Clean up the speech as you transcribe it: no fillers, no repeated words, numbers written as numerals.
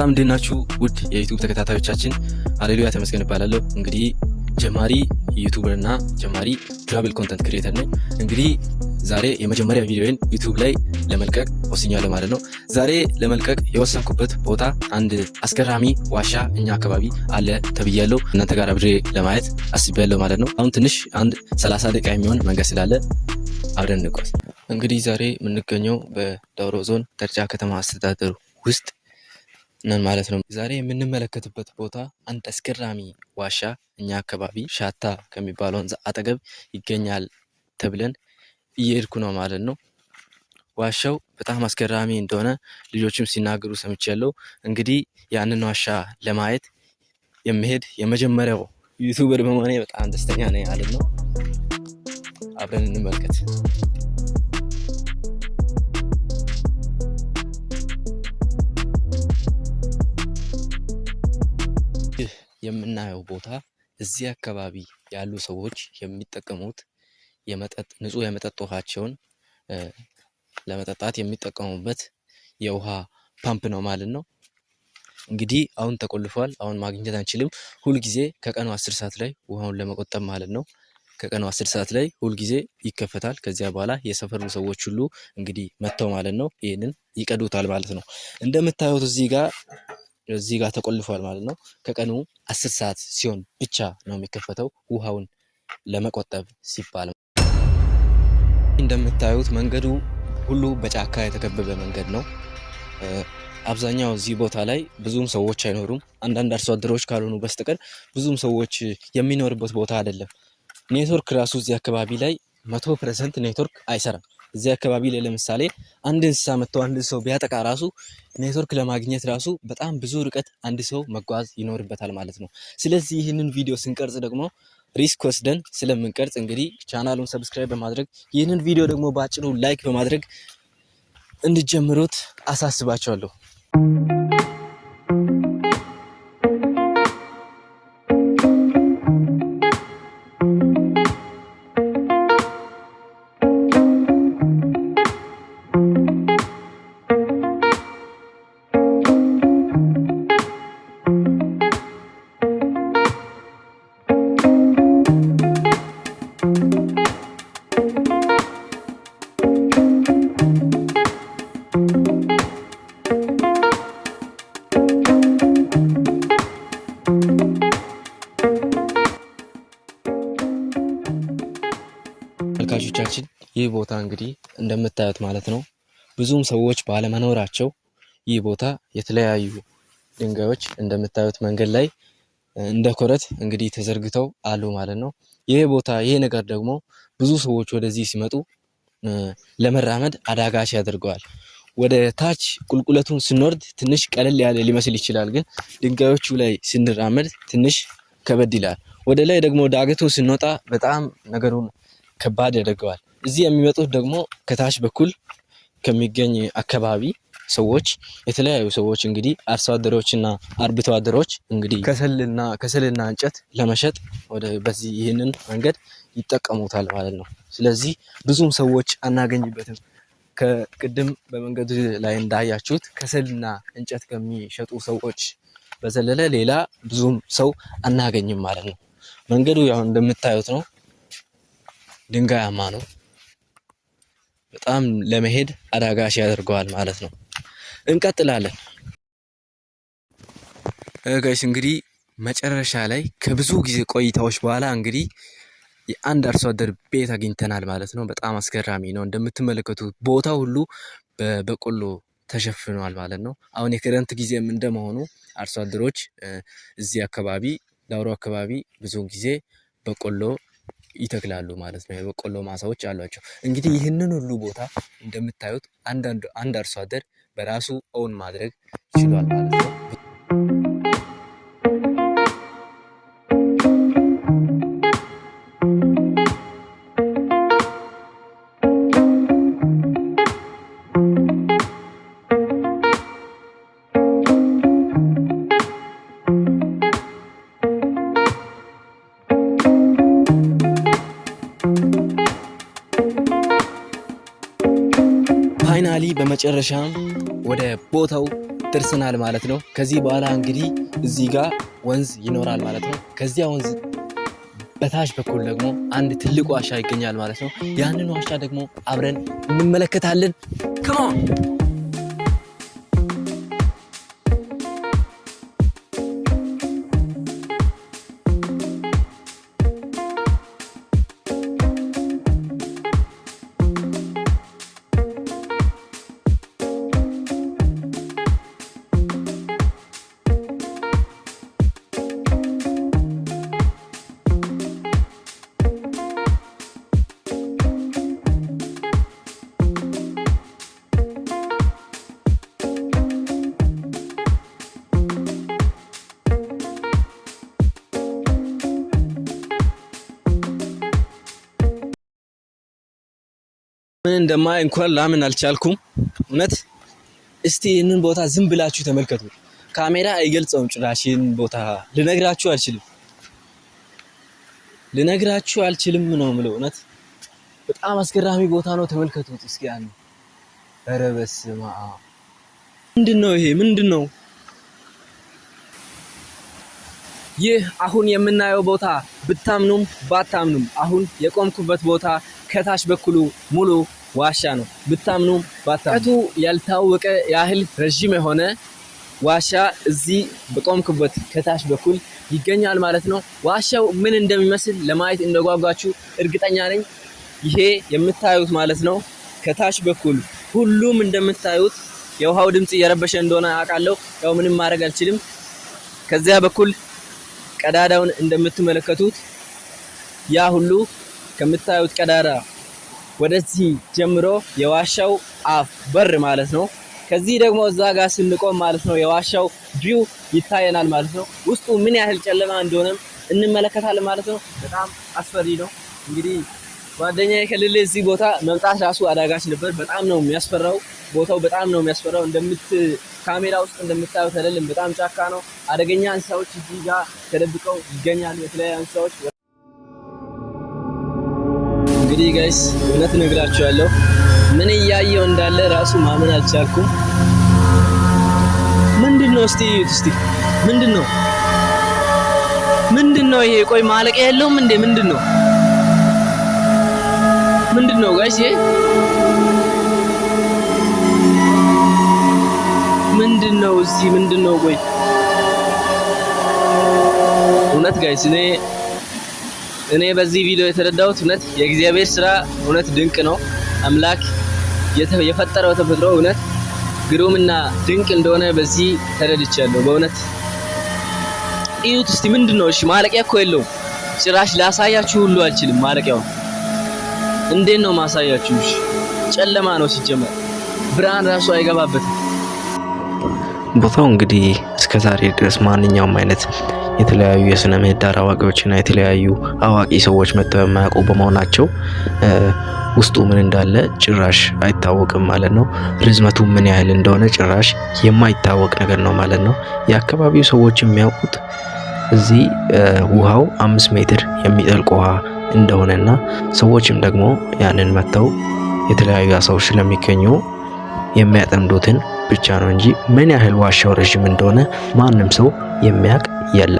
ሰላም፣ እንዴት ናችሁ? ውድ የ YouTube ተከታታዮቻችን፣ አሌሉያ ተመስገን እባላለሁ። እንግዲህ ጀማሪ YouTuber እና ጀማሪ travel content creator ነኝ። እንግዲህ ዛሬ የመጀመሪያ ቪዲዮዬን YouTube ላይ ለመልቀቅ ወስኛለሁ ማለት ነው። ዛሬ ለመልቀቅ የወሰንኩበት ቦታ አንድ አስገራሚ ዋሻ እኛ አካባቢ አለ ተብያለሁ። እናንተ ጋር አብሬ ለማየት አስቤያለሁ ማለት ነው። አሁን ትንሽ አንድ 30 ደቂቃ የሚሆን መንገድ ስላለ አብረን እንጓዝ። እንግዲህ ዛሬ የምንገኘው በዳውሮ ዞን ተርጫ ከተማ አስተዳደሩ ውስጥ ነን ማለት ነው። ዛሬ የምንመለከትበት ቦታ አንድ አስገራሚ ዋሻ እኛ አካባቢ ሻታ ከሚባለው ወንዝ አጠገብ ይገኛል ተብለን እየሄድኩ ነው ማለት ነው። ዋሻው በጣም አስገራሚ እንደሆነ ልጆችም ሲናገሩ ሰምቻለሁ። እንግዲህ ያንን ዋሻ ለማየት የምሄድ የመጀመሪያው YouTuber በመሆኔ በጣም ደስተኛ ነኝ ማለት ነው። አብረን እንመልከት። ይህ የምናየው ቦታ እዚህ አካባቢ ያሉ ሰዎች የሚጠቀሙት የመጠጥ ንጹህ የመጠጥ ውሃቸውን ለመጠጣት የሚጠቀሙበት የውሃ ፓምፕ ነው ማለት ነው። እንግዲህ አሁን ተቆልፏል። አሁን ማግኘት አንችልም። ሁል ጊዜ ከቀኑ 10 ሰዓት ላይ ውሃውን ለመቆጠብ ማለት ነው። ከቀኑ 10 ሰዓት ላይ ሁል ጊዜ ይከፈታል። ከዚያ በኋላ የሰፈሩ ሰዎች ሁሉ እንግዲህ መጥተው ማለት ነው ይህንን ይቀዱታል ማለት ነው። እንደምታዩት እዚህ ጋር ተቆልፏል ማለት ነው። ከቀኑ 10 ሰዓት ሲሆን ብቻ ነው የሚከፈተው ውሃውን ለመቆጠብ ሲባል። እንደምታዩት መንገዱ ሁሉ በጫካ የተከበበ መንገድ ነው። አብዛኛው እዚህ ቦታ ላይ ብዙም ሰዎች አይኖሩም። አንዳንድ አርሶ አደሮች ካልሆኑ በስተቀር ብዙም ሰዎች የሚኖርበት ቦታ አይደለም። ኔትወርክ ራሱ እዚህ አካባቢ ላይ 100% ኔትወርክ አይሰራም። እዚህ አካባቢ ላይ ለምሳሌ አንድ እንስሳ መጥቶ አንድ ሰው ቢያጠቃ ራሱ ኔትወርክ ለማግኘት ራሱ በጣም ብዙ ርቀት አንድ ሰው መጓዝ ይኖርበታል ማለት ነው። ስለዚህ ይህንን ቪዲዮ ስንቀርጽ ደግሞ risk ወስደን ስለምንቀርጽ እንግዲህ ቻናሉን subscribe በማድረግ፣ ይህንን ቪዲዮ ደግሞ በአጭሩ like በማድረግ እንድጀምሩት አሳስባችኋለሁ። ተመልካቾቻችን፣ ይህ ቦታ እንግዲህ እንደምታዩት ማለት ነው ብዙም ሰዎች ባለመኖራቸው ይህ ቦታ የተለያዩ ድንጋዮች እንደምታዩት መንገድ ላይ እንደ ኮረት እንግዲህ ተዘርግተው አሉ ማለት ነው። ይህ ቦታ ይሄ ነገር ደግሞ ብዙ ሰዎች ወደዚህ ሲመጡ ለመራመድ አዳጋች ያደርገዋል። ወደ ታች ቁልቁለቱን ስንወርድ ትንሽ ቀለል ያለ ሊመስል ይችላል፣ ግን ድንጋዮቹ ላይ ስንራመድ ትንሽ ከበድ ይላል። ወደ ላይ ደግሞ ዳገቱን ስንወጣ በጣም ነገሩን ከባድ ያደርገዋል። እዚህ የሚመጡት ደግሞ ከታች በኩል ከሚገኝ አካባቢ ሰዎች፣ የተለያዩ ሰዎች እንግዲህ አርሶ አደሮች እና አርብቶ አደሮች እንግዲህ ከሰልና እንጨት ለመሸጥ ወደ በዚህ ይህንን መንገድ ይጠቀሙታል ማለት ነው። ስለዚህ ብዙም ሰዎች አናገኝበትም። ከቅድም በመንገዱ ላይ እንዳያችሁት ከሰልና እንጨት ከሚሸጡ ሰዎች በዘለለ ሌላ ብዙም ሰው አናገኝም ማለት ነው። መንገዱ ያው እንደምታዩት ነው። ድንጋያማ ነው። በጣም ለመሄድ አዳጋች ያደርገዋል ማለት ነው። እንቀጥላለን። Guys፣ እንግዲህ መጨረሻ ላይ ከብዙ ጊዜ ቆይታዎች በኋላ እንግዲህ የአንድ አርሶ አደር ቤት አግኝተናል ማለት ነው። በጣም አስገራሚ ነው። እንደምትመለከቱት ቦታ ሁሉ በበቆሎ ተሸፍኗል ማለት ነው። አሁን የክረምት ጊዜም እንደመሆኑ አርሶ አደሮች እዚህ አካባቢ ዳውሮ አካባቢ ብዙውን ጊዜ በቆሎ ይተክላሉ ማለት ነው። የበቆሎ ማሳዎች አሏቸው። እንግዲህ ይህንን ሁሉ ቦታ እንደምታዩት አንድ አርሶ አደር በራሱ own ማድረግ ችሏል ማለት ነው። Finally በመጨረሻም ወደ ቦታው ደርሰናል ማለት ነው። ከዚህ በኋላ እንግዲህ እዚህ ጋር ወንዝ ይኖራል ማለት ነው። ከዚያ ወንዝ በታች በኩል ደግሞ አንድ ትልቅ ዋሻ ይገኛል ማለት ነው። ያንን ዋሻ ደግሞ አብረን እንመለከታለን። Come on! ምን እንደማይ እንኳን ላምን አልቻልኩም። እውነት እስቲ ይህንን ቦታ ዝም ብላችሁ ተመልከቱ። ካሜራ አይገልጸውም ጭራሽ። ይህንን ቦታ ልነግራችሁ አልችልም፣ ልነግራችሁ አልችልም ነው የምለው። እውነት በጣም አስገራሚ ቦታ ነው። ተመልከቱት እስኪ ያን። ኧረ በስመ አብ! ምንድን ነው ይሄ? ምንድን ነው? ይህ አሁን የምናየው ቦታ ብታምኑም ባታምኑም አሁን የቆምኩበት ቦታ ከታች በኩሉ ሙሉ ዋሻ ነው። ብታምኑም ባታምኑም ያልታወቀ ያህል ረዥም የሆነ ዋሻ እዚህ በቆምኩበት ከታች በኩል ይገኛል ማለት ነው። ዋሻው ምን እንደሚመስል ለማየት እንደጓጓችሁ እርግጠኛ ነኝ። ይሄ የምታዩት ማለት ነው ከታች በኩል ሁሉም እንደምታዩት፣ የውሃው ድምጽ እየረበሸ እንደሆነ አውቃለሁ። ያው ምንም ማድረግ አልችልም። ከዚያ በኩል ቀዳዳውን እንደምትመለከቱት ያ ሁሉ ከምታዩት ቀዳዳ ወደዚህ ጀምሮ የዋሻው አፍ በር ማለት ነው። ከዚህ ደግሞ እዛ ጋር ስንቆም ማለት ነው የዋሻው view ይታየናል ማለት ነው። ውስጡ ምን ያህል ጨለማ እንደሆነም እንመለከታለን ማለት ነው። በጣም አስፈሪ ነው። እንግዲህ ጓደኛዬ ከሌለ እዚህ ቦታ መምጣት ራሱ አዳጋች ነበር። በጣም ነው የሚያስፈራው ቦታው፣ በጣም ነው የሚያስፈራው። ካሜራ ውስጥ እንደምታዩት አይደለም። በጣም ጫካ ነው። አደገኛ እንስሳዎች እዚህ ጋር ተደብቀው ይገኛሉ። የተለያዩ እንስሳዎች። እንግዲህ guys፣ እውነት እነግራችኋለሁ ምን እያየው እንዳለ ራሱ ማመን አልቻልኩም። ምንድን ነው? እስቲ እዩት እስቲ፣ ምንድን ነው? ምንድን ነው ይሄ? ቆይ፣ ማለቂያ የለውም እንዴ? ምንድን ነው? ምንድን ነው guys? ይሄ ምንድን ነው? እዚህ ምንድን ነው? ቆይ፣ እውነት guys፣ እኔ በዚህ ቪዲዮ የተረዳሁት እውነት የእግዚአብሔር ስራ እውነት ድንቅ ነው። አምላክ የፈጠረው ተፈጥሮ እውነት ግሩምና ድንቅ እንደሆነ በዚህ ተረድቻለሁ። በእውነት እዩት እስቲ፣ ምንድን ነው? እሺ፣ ማለቂያ እኮ የለውም። ጭራሽ ላሳያችሁ ሁሉ አልችልም። ማለቂያው እንዴት ነው ማሳያችሁ? እሺ፣ ጨለማ ነው ሲጀመር፣ ብርሃን ራሱ አይገባበትም። ቦታው እንግዲህ እስከ ዛሬ ድረስ ማንኛውም አይነት የተለያዩ የስነ ምህዳር አዋቂዎችና የተለያዩ አዋቂ ሰዎች መጥተው የማያውቁ በመሆናቸው ውስጡ ምን እንዳለ ጭራሽ አይታወቅም ማለት ነው። ርዝመቱ ምን ያህል እንደሆነ ጭራሽ የማይታወቅ ነገር ነው ማለት ነው። የአካባቢው ሰዎች የሚያውቁት እዚህ ውሃው 5 ሜትር የሚጠልቅ ውሃ እንደሆነና ሰዎችም ደግሞ ያንን መጥተው የተለያዩ አሳዎች ስለሚገኙ የሚያጠምዱትን ብቻ ነው እንጂ ምን ያህል ዋሻው ረዥም እንደሆነ ማንም ሰው የሚያውቅ የለም።